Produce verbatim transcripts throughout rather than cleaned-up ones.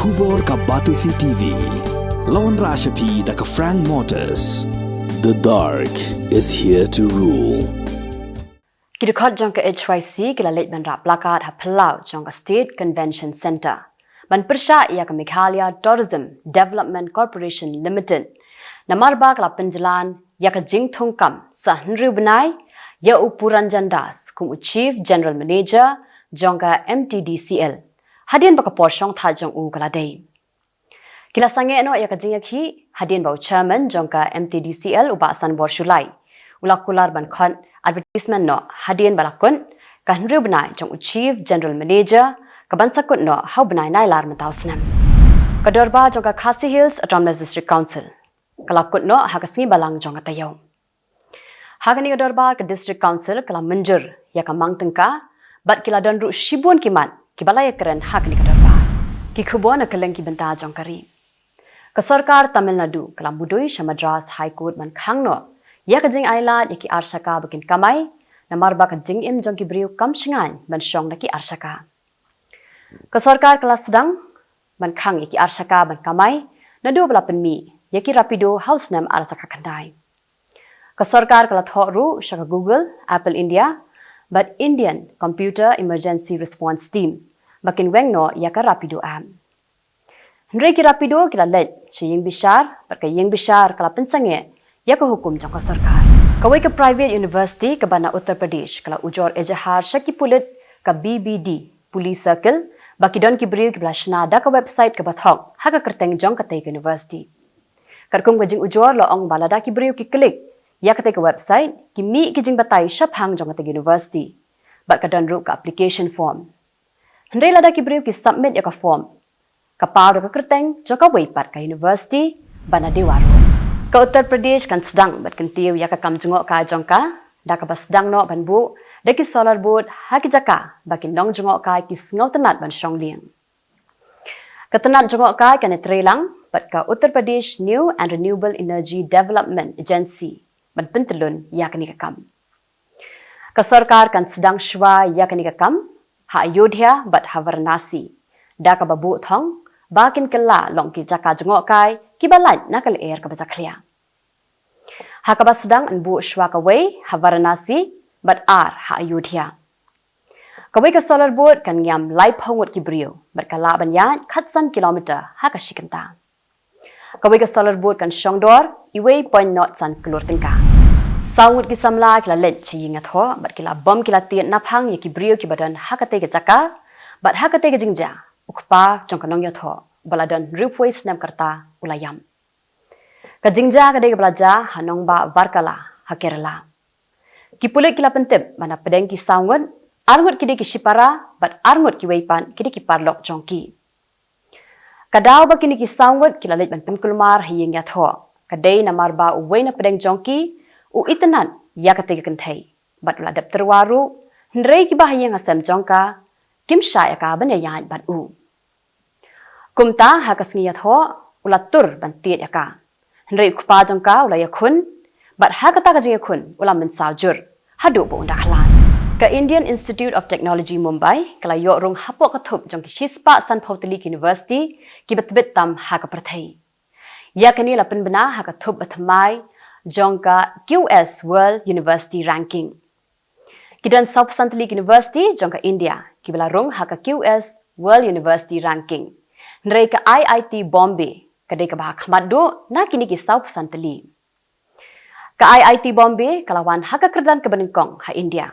Khubor ka Batesi T V. Lawan Rashapi da ka Frank Motors. The dark is here to rule. Ki dkhot jong ka H Y C ki la leit ban rah placard ha phyllaw jong ka State Convention Centre ban pyrshah ïa ka Meghalaya Tourism Development Corporation Limited. Namar ba ka la pynjlan ïa ka jingthungkam sa hynriew bnai ïa u Pu Ranjan Das kum u Chief General Manager jong ka M T D C L, hadien ba ka por shongthait jong u ka la dei. Ki la sangeh noh ïa ka jingïakhih hadien ba u Chairman jong ka M T D C L, u Bah Sanbor Shullai, u la kular ban khot advertisement noh hadien ba la kut ka hynriew bnai jong u Chief General Manager, ka ban sa kut noh ha u bnai Nailar mynta u snem. Ka dorbar jong ka Khasi Hills Autonomous District Council ka la kut noh ha ka sngi Balang jong ka taïew. Ha kane ka dorbar ka District Council ka la mynjur ïa ka mang tyngka bad ki la don ruh shibun ki mat kiba la ïakren ha kane ka dorbar. Ki khubor na kylleng ki bynta jong ka ri. Ka sorkar Tamil Nadu ka la mudui sha Madras High Court ban khang noh ïa ka jingailad ïa ki arshaka ba kin kamai, namar ba ka jingim jong ki briew kam shngaiñ ban shong na ki arshaka. Ka sorkar ka la sdang ban khang ïa ki arshaka ban kamai naduh ba la pynmih ïa ki Rapido ha u snem arshaka khyndai. Ka sorkar ka la thoh ruh sha ka Google, Apple India bad Indian Computer Emergency Response Team ba kin weng noh ïa ka Rapido app. Hynrei ki Rapido ki la leit sha ïing bishar bad ka ïing bishar ka la pynsangeh ïa ka hukum jong ka sorkar. Kawei ka private university kaba na Uttar Pradesh ka la ujor ejahar sha ki pulit ka B B D Police Circle ba ki don ki briew kiba la shna da ka website kaba thok ha ka kyrteng jong katei ka university. Katkum ka jingujor la ong ba lada ki briew ki click ïa katei ka website ki mih ki jingbatai shaphang jong katei ka university bad ka don ruh ka application form. Hynrei lada ki briew ki submit ïa ka form, ka paw da ka kyrteng jong kawei pat ka university ba na Dewa Road. Ka Uttar Pradesh kan sdang bad kyntiew ïa ka kam jngohkai jong ka da kaba sdang noh ban buh da ki solar board ha ki jaka ba ki nongjngohkai ki sngewtynnat ban shong lieng. Ka tnat jngohkai kan ïatreilang bad ka Uttar Pradesh New and Renewable Energy Development Agency ban pyntyllun ïa kane ka kam. Ka sorkar kan sdang shuwa ïa kane ka kam ha Ayodhya bad ha Varanasi da kaba buh thong ba kin kylla long ki jaka jngohkai kiba lait na ka lyer kaba jakhlia. Ha kaba sdang yn buh shuwa kawei ha Varanasi bad ar ha Ayodhya. Kawei ka solar board kan ngiam laiphew ngut ki briew bad ka lah ban ïaid khatsan kilometer ha ka shi kynta. Kawei ka solar board kan shongdor iwei point nod san klur tyngka. Saw ngut ki samla ki la leit sha ïing ïathoh bad ki la bom ki la tied naphang ïa ki briew kiba don ha katei ka jaka bad ha katei ka jingjia u kpa jong ka nongïathoh ba la don hynriewphew snem ka rta u la ïap. Ka jingjia ka dei kaba la jia ha nongbah Varkala ha Kerala. Ki pulit ki la pyntip ba na pdeng ki saw ngut, ar ngut ki dei ki shipara bad ar ngut kiwei pat ki dei ki paralok jong ki. Ka daw ba kine ki saw ngut ki la leit ban pynkulmar ha ïing ïathoh ka dei namar ba uwei na pdeng jong ki u itynnad ïa katei ka kynthei bad u la dep tyrwa ruh, hynrei kiba ha ïing ha sem jong ka kim shah ïa ka ban ïaid bad u. Kumta ha ka sngi ïathoh u la tur ban tied ïa ka. Hynrei u kpa jong ka u la ïakhun bad ha kata ka jingïakhun u la mynsaw jur haduh ba un da khlad. Ka Indian Institute of Technology Mumbai ka la ïoh rung hapoh ka thup jong ki shispah sanphew tylli ki university kiba tbit tam ha ka pyrthei. Ïa kane la pynbna ha ka thup ba thymmai jong ka Q S World University Ranking. Ki don sawphew san tylli ki university jong ka India kiba la rung ha ka Q S World University Ranking. Hynrei ka I I T Bombay ka dei kaba ha khmat duh na kine ki sawphew san tylli. Ka I I T Bombay ka la wan ha ka kyrdan kaba nyngkong ha India,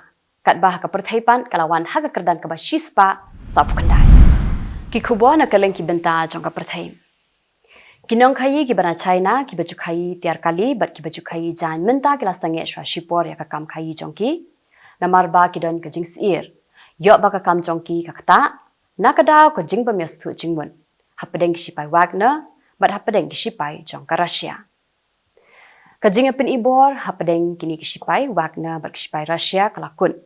katba ha ka pyrthei pat ka la wan ha ka kyrdan kaba shispah sawphew khyndai. Ki khubor na kylleng ki bynta jong ka pyrthei. Ki nongkhaïi kiba na China kiba ju khaïi tiar kali bad kiba ju khaïi jaiñ mynta ki la sangeh shuwa shipor ïa ka kam khaïi jong ki, namar ba ki don ka jingsyier ïoh ba ka kam jong ki ka ktah na ka daw ka jingbym ïasngewthuh jingmut hapdeng ki shipai Wagner bad hapdeng ki shipai jong ka Russia. Ka jingïapynibor hapdeng kine ki shipai Wagner bad ki shipai Russia ka la kut,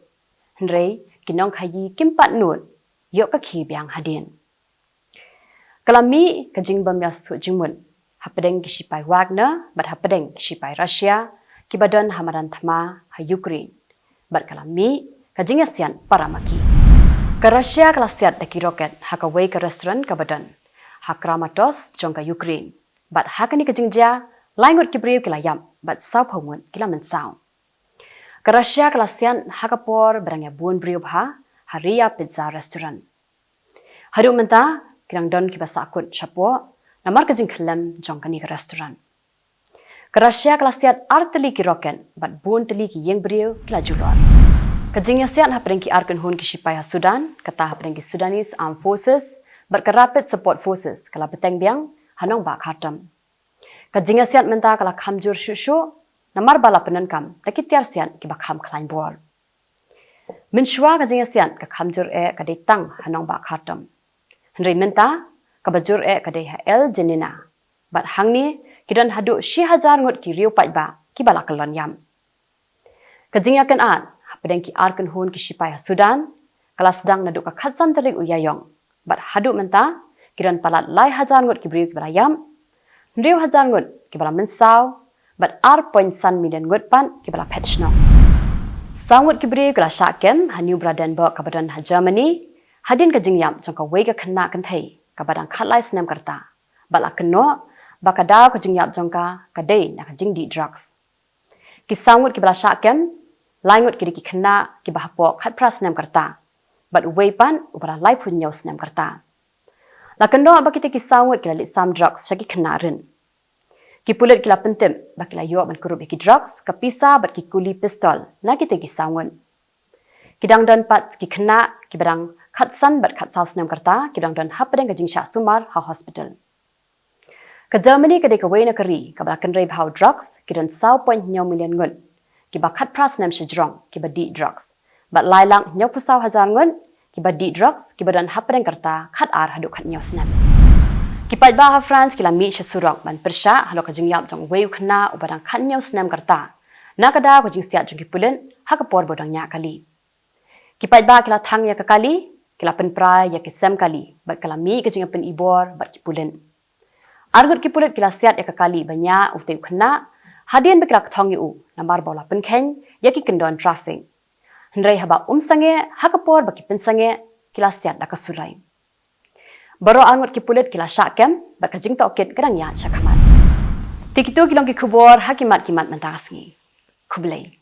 hynrei ki nongkhaïi kim pat nud ïoh ka khie biang hadien. Ka la mih ka jingbym ïasngewthuh jingmut hapdeng ki shipai Wagner bad hapdeng ki shipai Russia kiba don ha madan thma ha Ukraine, bad ka la mih ka jingïasiat para ma ki. Ka Russia ka la siat da ki rocket ha kawei ka restaurant kaba don ha Kramatorsk jong ka Ukraine. Bad ha kane ka jingjia, lai ngut ki briew ki la ïap, bad sawphew ngut ki la mynsaw. Ka Russia ka la siat ha ka por ba dang ïa bun briew bha ha Ria Pizza Restaurant. Haduh mynta, ki dang don kiba sahkut shapoh namar ka jingkhyllem jong kane ka restaurant. Ka Russia ka la siat ar tylli ki rocket, bad bun tylli ki ïing briew ki la julor. Ka jingïasiat hapdeng ki ar kynhun ki shipai ha Sudan, kata hapdeng ki Sudanese Armed Forces bad ka Rapid Support Forces, ka la bteng biang ha nongbah Khartoum. Ka jingïasiat mynta ka la kham jur shuh shuh, namar ba la pyndonkam da ki tiar siat kiba kham khlaiñ bor. Mynshuwa ka jingïasiat ka kham jur eh ka dei tang ha nongbah Khartoum. Hynrei mynta, kaba jur eh ka dei ha El Geneina. Bad hangne, ki don haduh shi hajar ngut ki riew paidbah kiba la kyllon ïap. Ka jingïakynad hapdeng ki ar kynhun ki shipai ha Sudan, ka la sdang naduh ka khatsan tarik u Ïaïong. Bad haduh mynta, ki don palat lai hajar ngut ki briew kiba la ïap, hynriew hajar ngut kiba la mynsaw, bad ar point san million ngut pat kiba la phet shnong. Saw ngut ki briew ki la shah kem ha Neubrandenburg kaba don ha Germany, hadien ka jingïap jong kawei ka khynnah kynthei kaba dang khatlai snem ka rta. Bad la kynnoh ba ka daw ka jingïap jong ka ka dei na ka jingdih drugs. Ki saw ngut kiba la shah kem, lai ngut ki dei ki khynnah kiba hapoh khatphra snem ka rta, bad uwei pat uba la laiphew hynñiew snem ka rta. La kynnoh ba kita ki saw ngut ki la leit sam drugs sha ki khynnah rit. Ki pulit ki la pyntip ba ki la ïoh ban kurup ïa ki drugs, ka pisa bad ki kuli pistol na kita ki saw ngut. Ki dang don pat ki khynnah kiba dang khatsan bad khatsaw snem ka rta, ki dang don hapdeng ka jingshah sumar ha hospital. Ka Germany ka dei kawei na ka ri kaba la kynrei bha u drugs, ki don saw point hynñiew million ngut kiba khatphra snem shajrong kiba dih drugs, bad lai lak hynñiewphew saw hajar ngut kiba dih drugs kiba don hapdeng ka rta khatar haduh khathynñiew snem. Ki paidbah ha France ki la mih sha surok ban pyrshah halor ka jingïap jong uwei u khynnah uba dang khathynñiew snem ka rta, na ka daw ka jingsiat jong ki pulit ha ka por ba u dang ñiah kali. Ki paidbah ki la thang ïa ka kali, ki la pynpra ïa ki sem kali, bad ka la mih ka jingïapynibor bad ki pulit. Ar ngut ki pulit ki la siat ïa ka kali ba ñiah utei u khynnah, hadien ba ki la kthong ïa u namar ba u la pynkheiñ ïa ki kyndon traffic. Hynrei haba um sangeh, ha ka por ba ki pynsangeh, ki la siat da ka suloi. Baroh ar ngut ki pulit ki la shah kem, bad ka jingtohkit ka dang ïaid shakhmat. Te kito ki long ki khubor ha ki mat ki mat mynta ka sngi. Khublei.